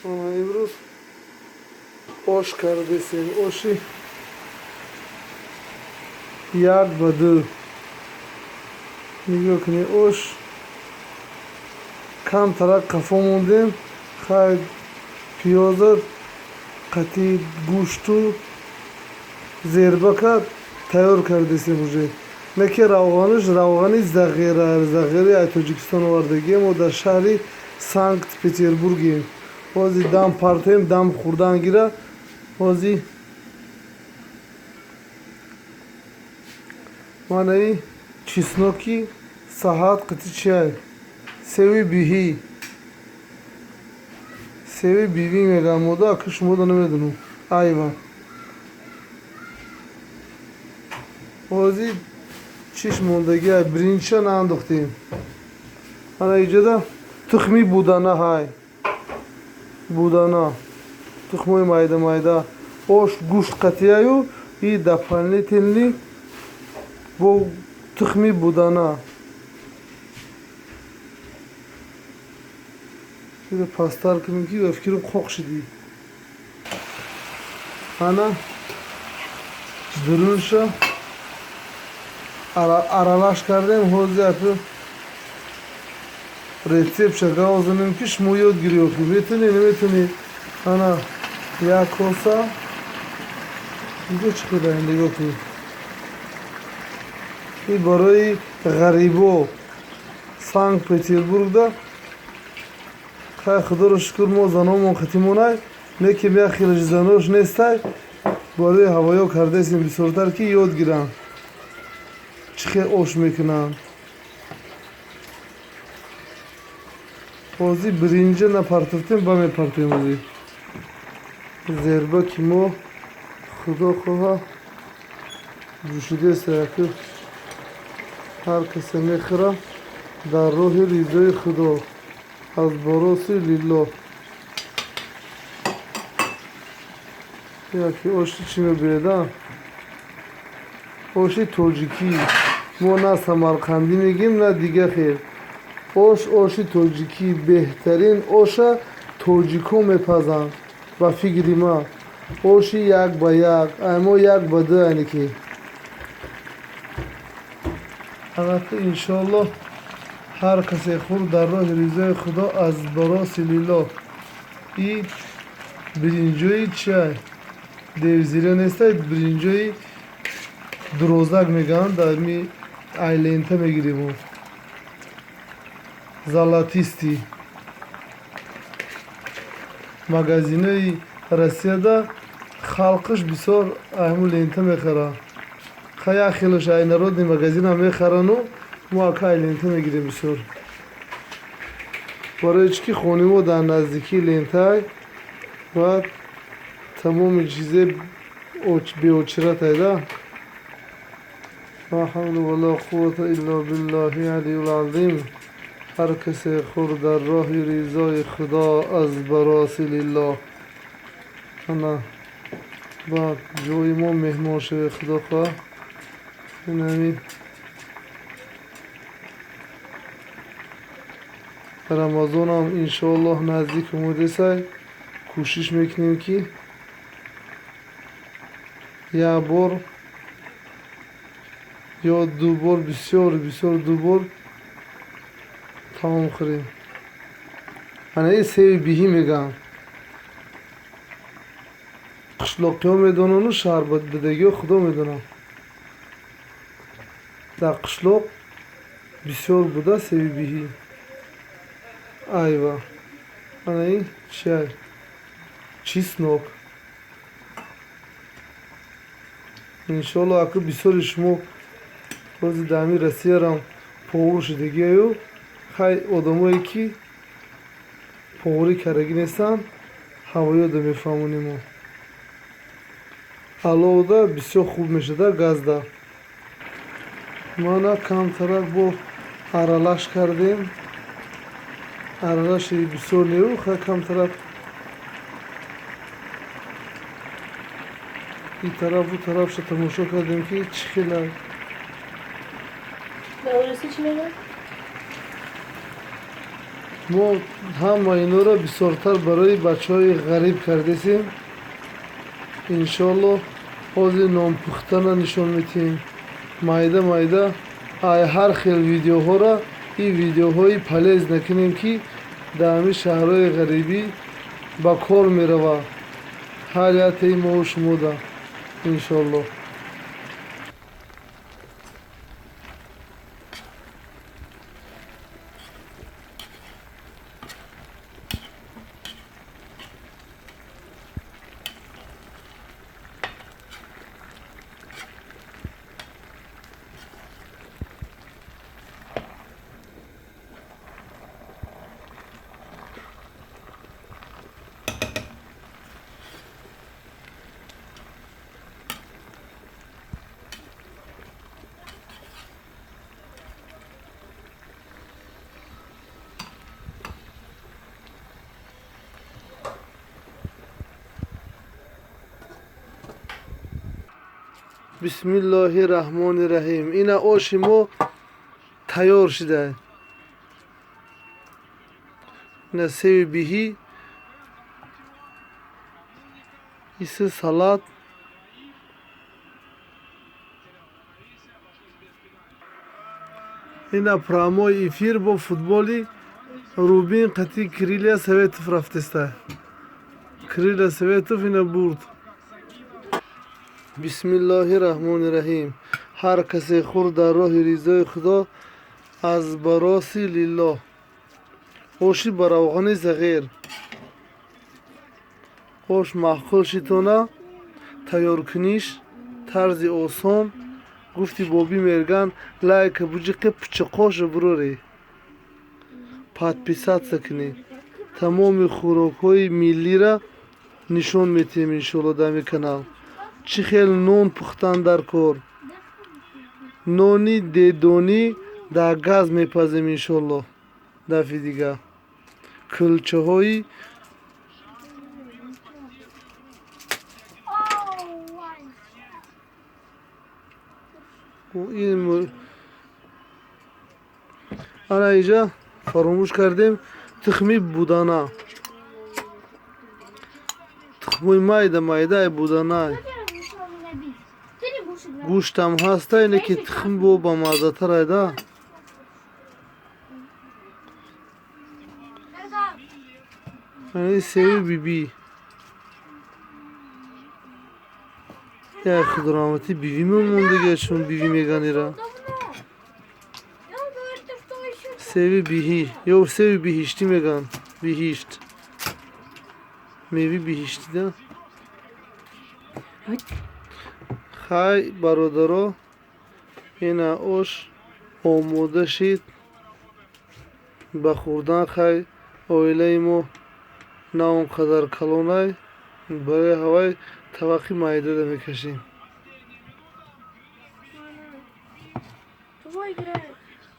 Имрӯз ош кардесем. Оши 1 ба 2. Нигоҳ кунед, ош камтарак қафо мондем. Хай, пиёза қати гӯшту зербака тайёр кардесем уже. Не ки равғанаш равғани зағира, зағираи ай Тоҷикистон овардагием. Мо дар шаҳри Санкт Петербургем. Ҳозир дам партоем, дам хӯрдан гира. Ҳозир манаи чесноки саҳат қити чиай? Севи биҳӣ. Севи бивӣ мегӯям мода, ака шумода намедонам. Айва. Ҳозир чиш мондагӣ ай, биринча наандохтем. Ана иҷода тухми будана ҳай. Будана. Тухмои майда майда. Ош гӯшт қатияю и дополнительный бо тухми будана. Иро пасттар кунем, ки ба фикрам қоқ шидӣ. Ана дурунша аралаш кардем. Ҳозир апи рецептша гавзанем, ки шумо ёд гирӣ, охи метавонӣ, наметавонӣ. Ана як коса инҷо чӣ хела, нигоҳ кунед. Ин барои ғарибо Санкт Петербургда. Хай, худоро шукр, мо заномон хатимонай, лекин як хелаш занош нестай. Барои ҳавоё кардасем бисёртар, ки ёд гиранд, чӣ хел ош мекунанд. Ҳозир биринҷа напартофтем, ба мепартоем. Ҳозир зерба ки мо, худо хоҳа, ҷӯшидеста, яку ҳар касе мехӯра дар роҳи ризои худо аз бороси лиллоҳ. Яки оши чӣ мебинед? Оши тоҷикӣ. Мо на самарқандӣ мегӯем, на дига хел. Ош оши тоҷикӣ, беҳтарин оша тоҷикҳо мепазанд, ба фикри ман. Оши 1 ба 1, ай мо 1 ба 2 айне ки. Албатта, иншоаллоҳ, ҳар касе хӯрд дар роҳи ризои худо аз бароси лиллоҳ. И биринҷои чиай? Девзира нестай, биринҷои дурозак мегӯянд, дар ми ай лента мегирем. Золотистый. Магазинои Россияда халқаш бисёр айму лента мехаранд. Хай, як хелаш ай народный магазинам мехарану мо ака ай лента мегирем бисёр. Барои чӣ ки хони мо дар наздикии лентай, баъд тамоми чизе беочират айда. Ла ҳавла вала қуввата илла биллаҳи алийил азим. Ҳар касе хӯрд дар роҳи ризои худо аз бароси лиллоҳ. Ана баъд ҷои мо меҳмон шавед, худо хоҳа. Инами Рамазонам иншоаллоҳ наздик омадесай, кӯшиш мекунем, ки як бор ё ду бор, бисёр бисёр ду бор таом хӯрем. Ана ин севи биҳӣ мегӯянд. Қишлоқиҳо медонану шаҳрбудагиҳо худо медонад. Дар қишлоқ бисёр буда севи биҳӣ. Айва. Ана ин чиай? Чеснок. Иншоаллоҳ, ака бисёри шумо ҳозир дар ҳамин Россиярам повар шудагиаю. Хай, одамое ки поварӣ кардагӣ нестанд, ҳавоёда мефаҳмонем мо. Аловда бисёр хуб мешуда газда. Мана камтарак бо аралаш кардем. Аралаши бисёр неу, хай, камтарак ин тараф у тарафша тамошо кардем, ки чӣ хела. Ба урусӣ чӣ мегӯянд? Мо ҳама инора бисёртар барои бачаҳои ғариб кардесем. Иншоалло, ҳозир нонпухтана нишон метиҳем. Майда майда ай ҳар хел видеоҳоро, ин видеоҳои полезно кунем, ки дар ҳамин шаҳрҳои ғарибӣ ба кор мерава ҳар яктаи мову шумода, иншоалло. Бисмиллоҳи раҳмони раҳим. Ина оши мо тайёр шуда. Ина севи биҳӣ, иси салат. Ина прямой эфир бо футболи Рубин қати Крылья Советов рафтеста. Крылья Советов ина бурд. Бисмиллоҳи раҳмони раҳим. Ҳар касе хӯрд дар роҳи ризои Худо, аз бароси лиллоҳ. Оши ба равғани зағир. Ош маъқул шитона, тайёркуниш тарзи осон. Гуфти Боби Мерган, лайка буҷиқе, пучақоша бурорӣ, подписаться кунӣ. Тамоми хӯрокҳои миллира нишон метиҳем, иншоалло, дар ҳамин канал. Чӣ хел нон пухтан дар кор, нони дедонӣ дар газ мепазем, иншоалло. Дафъи дига кӯлчаҳои ин. Ана инҷа фаромӯш кардем, тухми будана, тухмои майда майдаи буданай. Гӯштам ҳаста, ине ки тухм бо бамаззатар айда. Севи бибӣ, як худораҳматӣ бивӣ мемондига, чун бивӣ меган ира. Севи биҳӣ ё севи биҳиштӣ меган, биҳишт, меви биҳиштида. Хай, бародаро, ина ош омода шид ба хӯрдан. Хай, оилаи мо на он қадар калонай, барои ҳавай табақи майдада мекашем. Твой играет.